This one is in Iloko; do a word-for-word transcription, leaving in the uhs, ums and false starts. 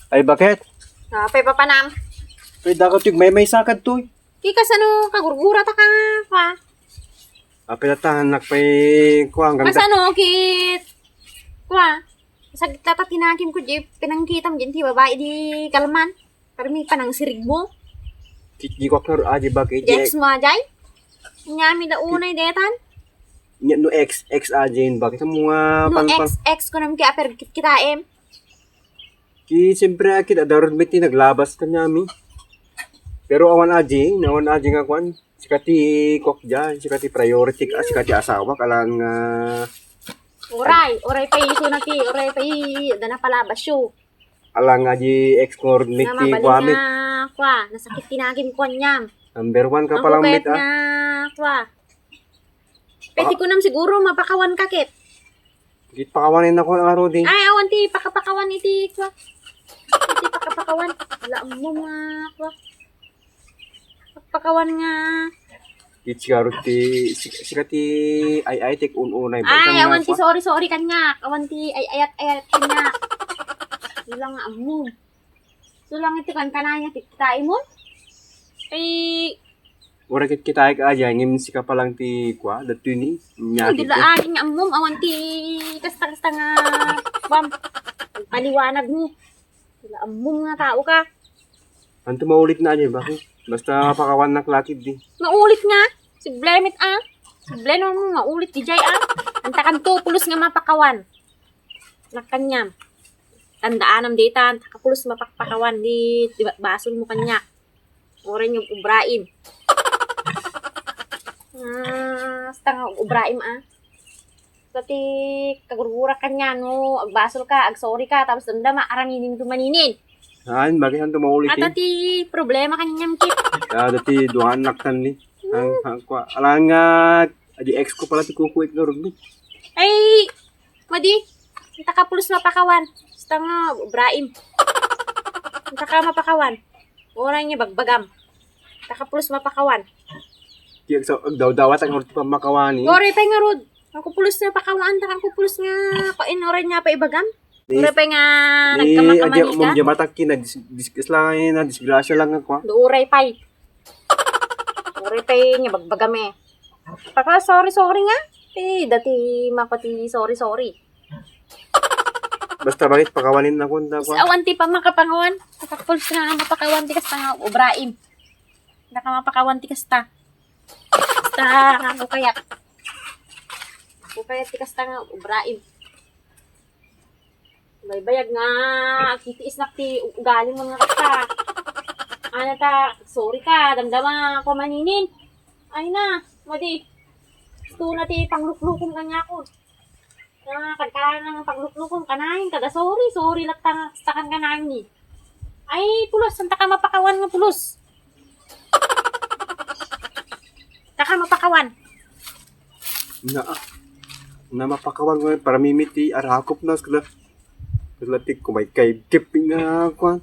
Ay, baket? Ah, pay papanam. Pay dakaw ti maymaysa kadtoy. Ki kasano kagurgura ta ka, kwa? Apilatanak pay, kwa, hanggang Kasano kit, kwa? Saglit ta tinakim ko, di pinangkitam, di ti babae di kalman. Parmi panangsirig mo. Di, di ko akar, ah, di ba, kay Di ex mo, ajay? Nyami da unay detan. Nya, no ex, ex, ah, Jane, bakit mo nga No pang, pang, ex, ex ko nam ki aper kit kitaem. Ki, siyempre, akit, adarud mi ti naglabas kanyami. Pero awan aji, awan aji nga kwan. Sika ti kok dyan, sika ti priority ka, sika ti asawa, kalan nga Uray, uray pay isu na ti, uray pay, da na palabas yo. Alang aji ex-coordinate Nga ti mabalin kuamit. Nga, kwa, nasakit ti nagin kuan niyam. Number one ka Ang palang kuket met, ah. Nga, kwa. Pwede Paka- ko nam siguro mapakawan ka, Kit. Git pakawanin ako, ah, Rudy. Ay, awan ti pakapakawan iti, kwa. Iti pakapakawan. Wala mo nga, kwa. Pakpakawan nga. It siguro ti, si-, sika ti ay-ay ti un-unay ba? Ay, Ikaw awan nga ti pa? Sorry, sorry kanya. Awan ti ay-ayat-ayat kanya. Wala nga ammo. So lang iti kankanayan nga ti-, kitaimon. Ay, Ura kit kita ay kaaja, ngem sika pa lang ti kwa, datoy ni, nya Ay, kit dila ka. Akin nga ammom, awan ti kasta-kasta nga, bam, paliwanag mo. Dila ammom nga tao ka. Anto maulit na aja, bakit? Basta mapakawan na klakid di. Maulit nga. Siblemit, ah. Siblem mo, maulit di jay, ah. Antakan to, pulos nga mapakawan. Nakanyam. Tandaanam ditan, taka pulos mapakpakawan di, di ba-, basol mo kanya. Uray nga ubraim. Ah, basta nga ubraim, ah. Pati kagurgura kanya, no, agbasol ka, agsorry ka, tapos damdama, aramidin to maninin. Saan? Bakit saan to maulit, Ata eh? Ti problema kanyam, Kit. Ah, dati duhaan naktan ni. Ang, ang, kwa, alangat. Adi ex ko pala ti kukuit nga rugby. Ay, madi. Taka pulos mapakawan. Basta nga, ubraim. Taka mapakawan. Uray nga bagbagam. Taka pulos mapakawan. Di agsa-, agdawdawat ang urti pamakawani. Uray pay nga rod. Ako pulos nga pakawaan, taka ako pulos nga, kain, uray nga pa ibagam. Uray pay nga nagkamakamanika. Di, adi, umam, di matakki na, dis-, dis-, lang, na, disgrasya lang ako, ah. Do uray pay. Uray pay nga bagbagam eh. Paka, sorry, sorry nga. Eh, dati mapati sorry, sorry. Basta bakit pakawanin na kung Is dakwa. Awan ti pa makapangawan. Takapos nga mapakawan ti kasta nga ubraim. Naka mapakawan ti kasta. Basta ako kayat. Ako kayat ti kasta nga ubraim. Baybayag nga, kitiis nak ti ugali mo nga kasta. Ana ta, sorry ka, damdama ko maninin. Ay na, madi. Gusto na ti pangluklukom kanya ko. Ah, pagka nang pagluklukon, kanayon kada sorry, sorry latta nga, stakan kanayon ni. Ay, pulos, saan ta ka mapakawan nga pulos? Ta ka mapakawan. Na, na mapakawan ko, para mimiti, arakop na, skala. Skala, ti kumay kay kip nga, kwan.